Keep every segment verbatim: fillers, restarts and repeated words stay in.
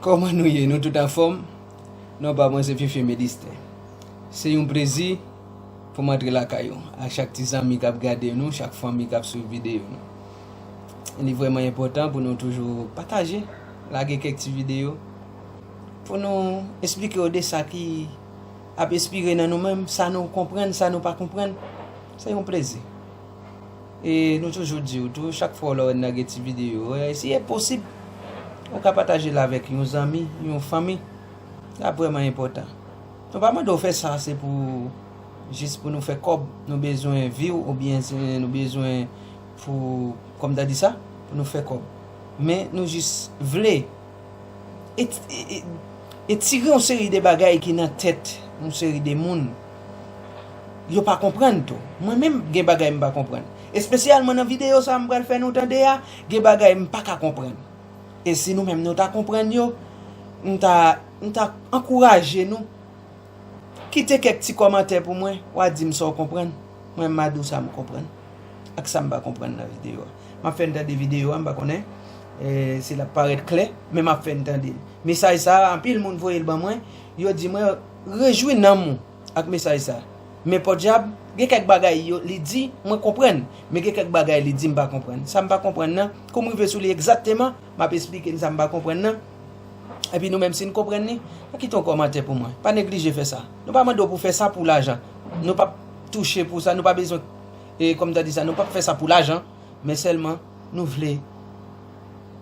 Kòman nou ye? Nou tout anfòm? Non pa mwen se Fifi Medistè. Se yon plezi pou m antre lakay ou, ak chak ti zanmi k ap gade nou, chak fanmi k ap swiv videyo nou. Li vrèman enpòtan pou nou toujou pataje, lage kèk ti videyo, pou nou esplike yo de sa ki ap espire nan nou menm, sa nou konprann, sa nou pa konprann. Se yon plezi. E nou toujou di w tou, chak fwa w la wè n lage ti videyo, e, si e posib, ou ka pataje l avèk yon zanmi, yon fanmi. Sa vrèman enpòtan. Nou pa mande w fè sa, se pou, jis pou nou fè kòb, nou bezwen view, oubyen se nou bezwen pou, kòm ta di sa, pou nou fè kòb. Men nou jis vle e, e, e, e tire yon seri de bagay ki nan tèt yon seri de moun. Yo pa konprann tou. Mwen menm, gen bagay m pa konprann. Espesyalman nan videyo sa a m pral fè nou tande a, gen bagay m pa ka konprann. E si nou menm nou ta konprann yo, m ta, m ta ankouraje nou. Kite kèk ti kòmantè pou mwen, w a di m sa w konprann. Mwen, m a di w sa m konprann ak sa m pa konprann nan videyo a. M ap fè n tande videyo a, m pa konnen, e, si l ap parèt klè, men m ap fè n tande l. Mesaj sa a, anpil moun voye l ban mwen, yo di mwen, rejwi nanm ou ak mesaj sa a. Men podyab, gen kèk bagay yo, li di, mwen konprann, men gen kèk bagay li di, m pa konprann. Sa m pa konprann nan, kou m rive sou li egzakteman, m ap esplike n sa m pa konprann nan. Epi nou menm, si n konprann li, kite yon kòmantè pou mwen. Pa neglije fè sa. Nou pa mande w pou fè sa pou lajan. Nou p ap touche pou sa, nou pa bezwen, e, kòm ta di sa, nou p ap fè sa pou lajan. Men sèlman, nou vle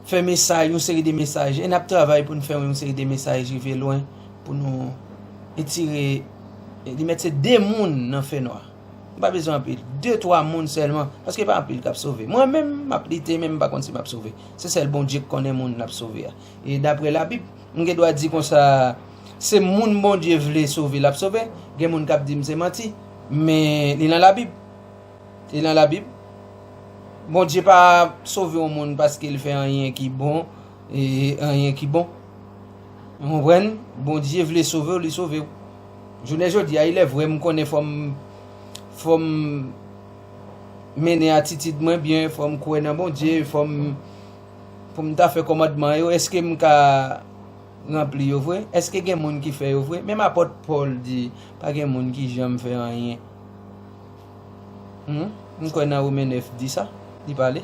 fè mesaj, yon seri de mesaj. E n ap travay pou n fè yon seri de mesaj rive lwen, pou nou etire, e, li mèt se de moun nan fènwa. M pa bezwen anpil. De, twa moun sèlman. Paske pa anpil k ap sove. Mwen menm, m ap lite, men m pa konn si m ap sove. Se sèl Bondye k konnen moun l ap sove a. E daprè Labib, m gen dwa di konsa, se moun Bondye vle sove, l ap sove. Gen moun k ap di m se manti. Men li nan Labib. Li nan Labib. Bondye pa sove yon moun paske l fè anyen ki bon, e anyen ki bon. Ou konprann? Bondye vle sove w, li sove w. Jounen jodi a, ilèvre, m konnen fò m, fò m mennen atitid mwen byen, fò m kwè nan Bondye, fò m, pou m ta fè kòmandman yo, èske m ka ranpli yo vre? Èske gen moun ki fè yo vre? Menm apòt Pòl di, pa gen moun ki janm fè anyen. Hmm? M kwè nan Women nèf di sa, li pale.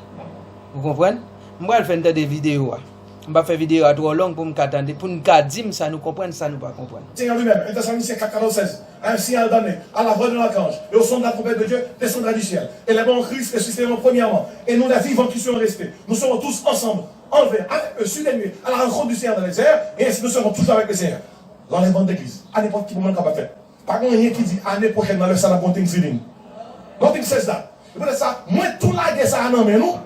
Ou konprann? M pral fè n tande videyo a. M p ap fè videyo a twò long pou m ka tande, pou n ka di m sa nou konprann, sa nou pa konprann. Seigneur lui-même, un Thessaloniciens quatre, quatorze, seize, un signal donné, à la voix de l'archange et au son de la trompette de Dieu, descendra du ciel. Et les morts en Christ ressusciteront premièrement, et nous, les vivants qui serons restés, nous serons tous ensemble enlevés avec eux sur les nuées à la rencontre du Seigneur dans les airs, et ainsi nous serons toujours avec le Seigneur. L'enlèvement de l'église, à n'importe quel moment, kapab fèt. Pa gen anyen ki di ane pwochèn nan lè sa n ap gon Thanksgiving. Nothing says that. E poutèt sa, mwen tou lage sa a nan men nou,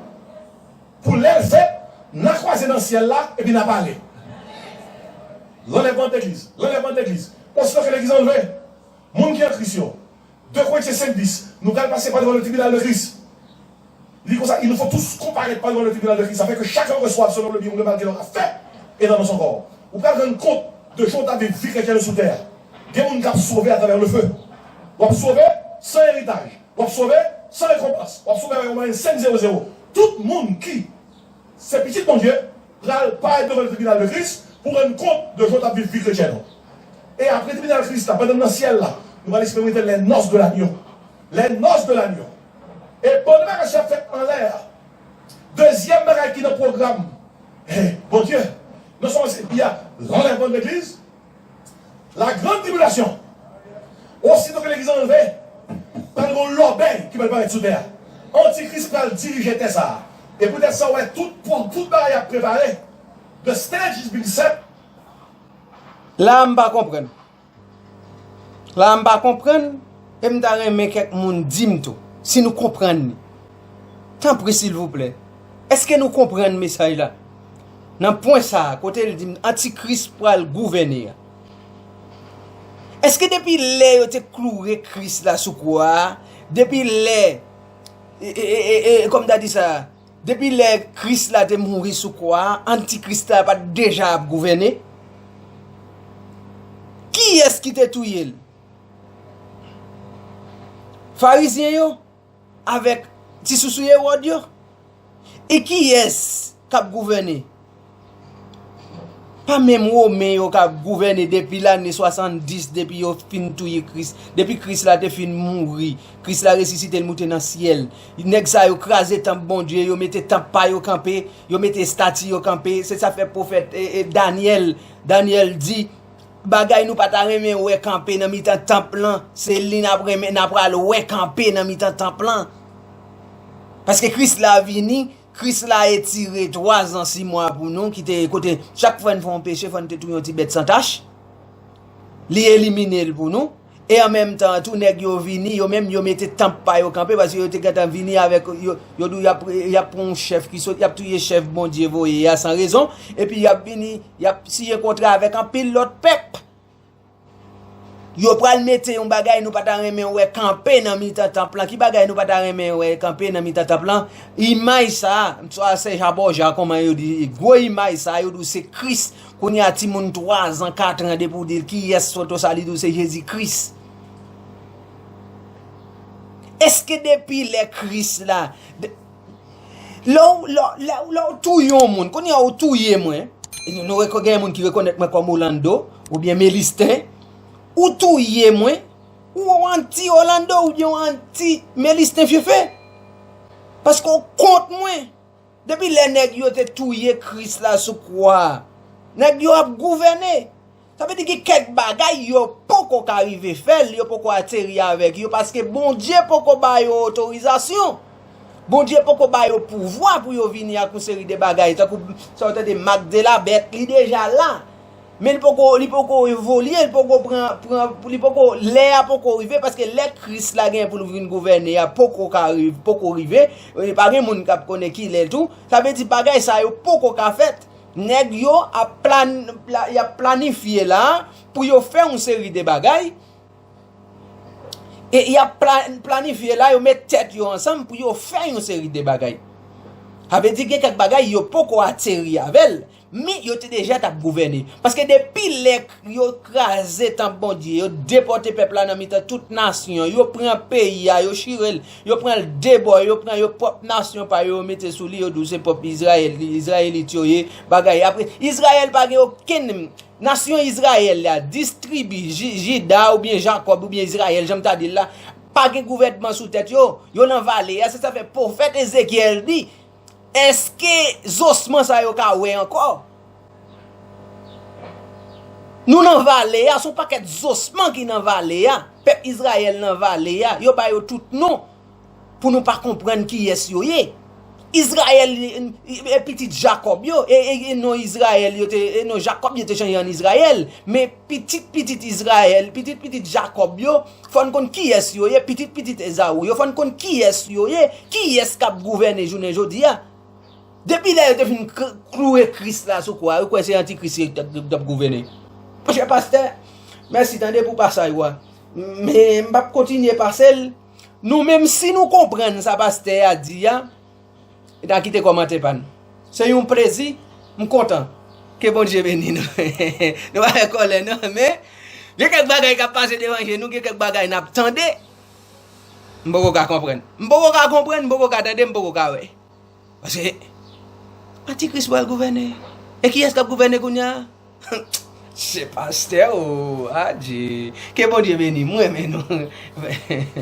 pou lè l fèt, n a kwaze nan syèl la, epi n a pale. L'enlèvement de l'église, l'enlèvement de l'église. Osito ke legliz anlve, moun ki an Kris yo, de Korentyen senk dis, nou pral pase pa devan le tribinal de Christ. Il dit comme ça, il nous faut tous comparaître devant le tribunal de Christ, afin que chacun reçoive selon le bien ou le mal qu'il aura fait et dans son corps. Ou pral rann kont de jan w t ap viv vi kretyen sou tè a. Gen moun k ap sove atravè le feu. W ap sove san eritaj. W ap sove san rekonpans. W ap sove avèk yon mwayèn senk zewo zewo. Tout moun ki se pitit Bondye pral parèt devan le tribinal de Christ pou rann kont de jan w t ap viv vi kretyen ou. E apre tribinal Kris la, pandan n nan syèl la, nou pral eksperimante les noces de l'agneau. Les noces de l'agneau. E pandan bagay sa ap fèt anlè a, dezyèm bagay ki nan pwogram, eh, Bondye, nan sòm se li a, l'enlèvement de l'église, la grande tribulation. Osito ke legliz anlve, pral gen yon lòbèy ki pral parèt sou tè a. Antikris pral dirije tè sa a. E poutèt sa, w wè tout, tout bagay ap prepare. The stage is being set. La a m pa konprann. La a m pa konprann, e m ta renmen kèk moun di m tou, si nou konprann li. Tanpri, silvouplè. Èske nou konprann mesaj la? Nan pwen sa a, kote l di m Antikris pral gouvène a. Èske depi lè yo te kloure Kris la sou kwa a, depi lè, e, e, e, e, e, kòm ta di sa, depi lè Kris la te mouri sou kwa a, Antikris la pa t deja ap gouvène? Kiyès ki te touye l? Farizyen yo avèk ti sousou Ewòd yo? E kiyès k ap gouvène? Pa menm Women yo k ap gouvène depi lane swasanndis, depi yo fin touye Kris, depi Kris la te fin mouri, Kris la resisite, l moute nan syèl. Nèg sa yo kraze tanp Bondye, yo mete tanp pa yo kanpe, yo mete estati yo kanpe. Se sa fè pwofèt, e, e, Danyèl, Danyèl di, bagay nou pa ta renmen wè kanpe nan mitan tanp lan, se li n ap renmen, n ap pral wè kanpe nan mitan tanp lan. Paske Kris la vini, Kris la etire twa zan sis mwa pou nou, ki te kote chak fwa n fè yon peche, fò n te touye yon ti bèt san tach. Li elimine l pou nou. E an menm tan tou, nèg yo vini, yo menm yo mete tanp pa yo kanpe, paske yo te gentan vini avèk, yo, yo di y ap, y ap pran yon chèf ki sot, y ap touye chèf Bondye voye a san rezon, epi y ap vini, y ap siyen kontra avèk anpil lòt pèp. Yo pral mete yon bagay nou pa ta renmen wè kanpe nan mitan tanp lan. Ki bagay nou pa ta renmen wè kanpe nan mitan tanp lan? Imaj sa a, swa se Jaboja, kòman yo di, gwo imaj sa a, yo di w se Kris. Kounye a, timoun twa zan, kat an, depi w di l kiyès foto sa, li di w se Jezi Kris. Èske depi lè Kris la, de- lè w, lè, w- lè, w- lè w touye yon moun, kounye a ou touye mwen, nou reko- gen moun ki rekonèt mwen kòm Orlando, oubyen Melisten, ou touye mwen, ou anti Orlando, oubyen ou anti Melisten Fefe. Paske w kont mwen. Depi lè nèg yo te touye Kris la sou kwa a, nèg yo ap gouvène. Sa vle di gen kèk bagay yo poko ka rive fè l, yo poko ateri avèk yo, paske Bondye poko ba yo otorizasyon. Bondye poko ba yo pouvwa pou yo vini ak yon seri de bagay, tankou sa w tande Mak de la Bèt, li deja la. Men li poko, li poko evolye, li poko pran, pran, li poko, lè a poko rive, paske lè Kris la gen pou l vin gouvène a poko ka rive, poko rive, e pa gen moun k ap konnen ki lè tou. Sa vle di bagay sa yo poko ka fèt. Nèg yo ap plan, pla- y ap planifye la pou yo fè yon seri de bagay. E y ap pla- planifye la, yo met tèt yo ansanm pou yo fè yon seri de bagay. Sa vle di gen kèk bagay yo poko ateri avè l, men yo te deja t ap gouvène. Paske depi lè k- yo kraze tanp Bondye, yo depòte pèp la nan mitan tout nasyon, yo pran peyi a, yo chire l, yo pran l de bò, yo pran yo pwòp nasyon pa yo, yo mete sou li, yo di w se pèp Izrayèl, Izrayelit yo ye, bagay. Apre, Izrayèl pa gen okenn Nasyon Izrayèl la, dis tribi, Ji- Jida oubyen Jakòb oubyen Izrayèl, jan m ta di l la, pa gen gouvènman sou tèt yo. Yo nan vale a, se sa fè pwofèt Ezekyèl di, èske zosman sa yo ka wè ankò? Nou nan vale a, se yon pakèt zosman ki nan vale a. Pèp Izrayèl nan vale a, yo ba yo tout non. Pou nou pa konprann kiyès yo ye. Izrayèl, e, e pitit Jakòb yo, e, e, e non Izrayèl yo te, e non Jakòb yo te chanje an Izrayèl, men pitit pitit Izrayèl, pitit pitit Jakòb yo, fò n konn kiyès yo ye, pitit pitit Ezaou yo, fò n konn kiyès yo ye, kiyès k ap gouvène jounen jodi a. Depi lè yo te fin k- kloure Kris la sou kwa, yo kwè se antikris ki t ap t ap gouvène. Monchè pastè, mèsi tande pou pasaj ou a. Men m p ap kontinye pase l. Nou menm, si nou konprann sa pastè a di a, n a kite kòmantè pa n. Se yon plezi, m kontan. Ke Bondye beni nou. Nou pa fè kòlè non, men gen kèk bagay k ap pase devan je nou, gen kèk bagay n ap tande. M poko ka konprann. M poko ka konprann, m poko ka tande, m poko ka wè. Paske antikris pral gouvène. E kiyès k ap gouvène kounye a? Se pastè o, adje. Ke Bondye beni, m renmen nou.